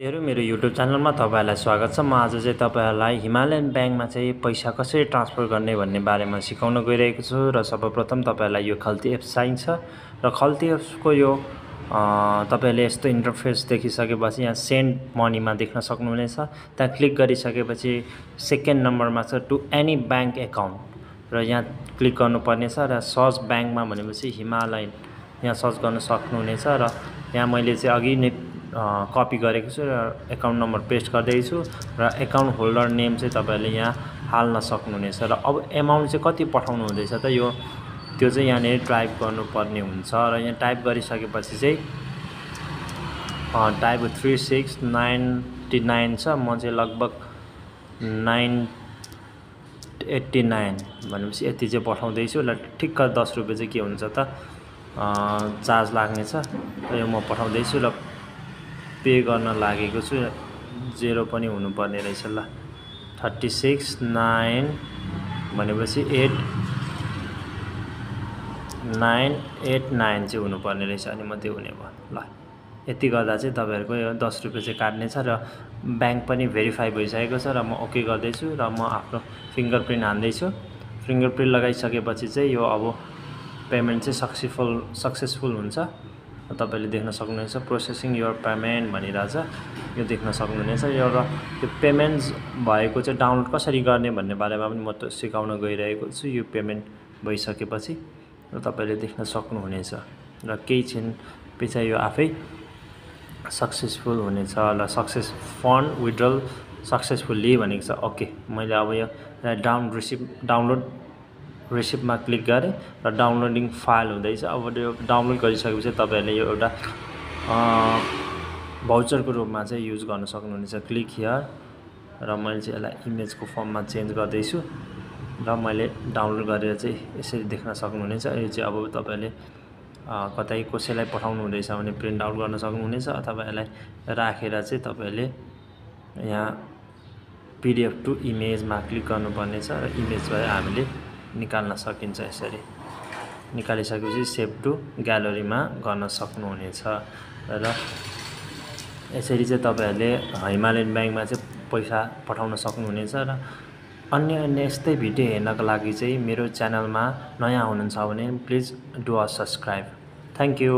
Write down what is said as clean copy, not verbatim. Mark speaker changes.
Speaker 1: मेरो युट्युब च्यानलमा तपाईहरुलाई स्वागत छ। म आज चाहिँ तपाईहरुलाई हिमालयन ब्याङ्कमा चाहिँ पैसा कसरी ट्रान्सफर गर्ने भन्ने बारेमा सिकाउन गइरहेको छु र सर्वप्रथम तपाईहरुलाई यो खल्ती एप्स चाहिन्छ र खल्ती एप्सको यो तपाईहरुले यस्तो इन्टरफेस देखिसकेपछि यहाँ सेन्ड मनीमा देख्न सक्नुहुनेछ। त्यहाँ क्लिक गरिसकेपछि सेकेन्ड नम्बरमा छ टु एनी ब्याङ्क एकाउन्ट र यहाँ क्लिक गर्नुपर्ने छ र सर्च ब्याङ्कमा भनेपछि हिमालयन यहाँ सर्च गर्न सक्नुहुनेछ र यहाँ मैले चाहिँ अघि नै कपी गरेको छु र एकाउन्ट नम्बर पेस्ट गर्दैछु र एकाउन्ट होल्डर नेम चाहिँ तपाईहरुले यहाँ हाल्न सक्नुहुनेछ र अब एमाउन्ट चाहिँ कति पठाउनु हुँदैछ त त्यो चाहिँ यहाँनिर टाइप गर्नुपर्ने हुन्छ र यहाँ टाइप गरिसकेपछि चाहिँ टाइप 3699 छ। म चाहिँ लगभग 989 भनेपछि यति चाहिँ पठाउँदैछु र ठिक्क 10 रुपैयाँ चाहिँ के हुन्छ त चार्ज लाग्ने छ र यो म पठाउँदैछु र पे गर्न लागेको छु। 0 पनि हुनुपर्ने रहेछ ल 369 भनेपछि 8989 चाहिँ हुनुपर्ने रहेछ अनि मात्रै हुने भयो ल। यति गर्दा चाहिँ तपाईहरुको यो 10 रुपैयाँ चाहिँ काट्ने छ र ब्याङ्क पनि भेरिफाई भइसकेको छ र म ओके गर्दैछु र म आफ्नो फिङ्गरप्रिन्ट हाल्दैछु। फिङ्गरप्रिन्ट लगाइसकेपछि चाहिँ यो अब पेमेन्ट चाहिँ सक्सेसफुल हुन्छ। तपाईले देख्न सक्नुहुनेछ प्रोसेसिङ योर पेमेन्ट भनिरहेछ यो देख्न सक्नुहुनेछ। यो र यो पेमेन्ट्स भएको चाहिँ डाउनलोड कसरी गर्ने भन्ने बारेमा पनि म सिकाउन गइरहेको छु। यो पेमेन्ट भइसकेपछि र तपाईले देख्न सक्नुहुनेछ र केही क्षण पछि यो आफै सक्सेसफुल हुनेछ ल। सक्सेस फन्ड विथड्रल सक्सेसफुल्ली भनेको छ। ओके मैले अब यो डाउनलोड रिसिप्टमा क्लिक गरेँ र डाउनलोडिङ फाइल हुँदैछ। अब यो डाउनलोड गरिसकेपछि तपाईहरुले यो एउटा भाउचरको रूपमा चाहिँ युज गर्न सक्नुहुनेछ। क्लिक हियर र मैले चाहिँ यसलाई इमेजको फर्ममा चेन्ज गर्दैछु र मैले डाउनलोड गरेर चाहिँ यसरी देख्न सक्नुहुनेछ। यो चाहिँ अब तपाईले कतै कसैलाई पठाउनु हुँदैछ भने प्रिन्ट आउट गर्न सक्नुहुनेछ अथवा यसलाई राखेर चाहिँ तपाईले यहाँ पीडीएफ टु इमेजमा क्लिक गर्नुपर्ने छ र इमेजबाट हामीले निकाल्न सकिन्छ। यसरी निकालिसकेपछि सेभ टु ग्यालरीमा गर्न सक्नुहुनेछ र यसरी चाहिँ तपाईहरुले हिमालयन ब्याङ्कमा चाहिँ पैसा पठाउन सक्नुहुनेछ र अन्य यस्तै भिडियो हेर्नको लागि चाहिँ मेरो च्यानलमा नयाँ हुनुहुन्छ भने please do a subscribe. Thank you.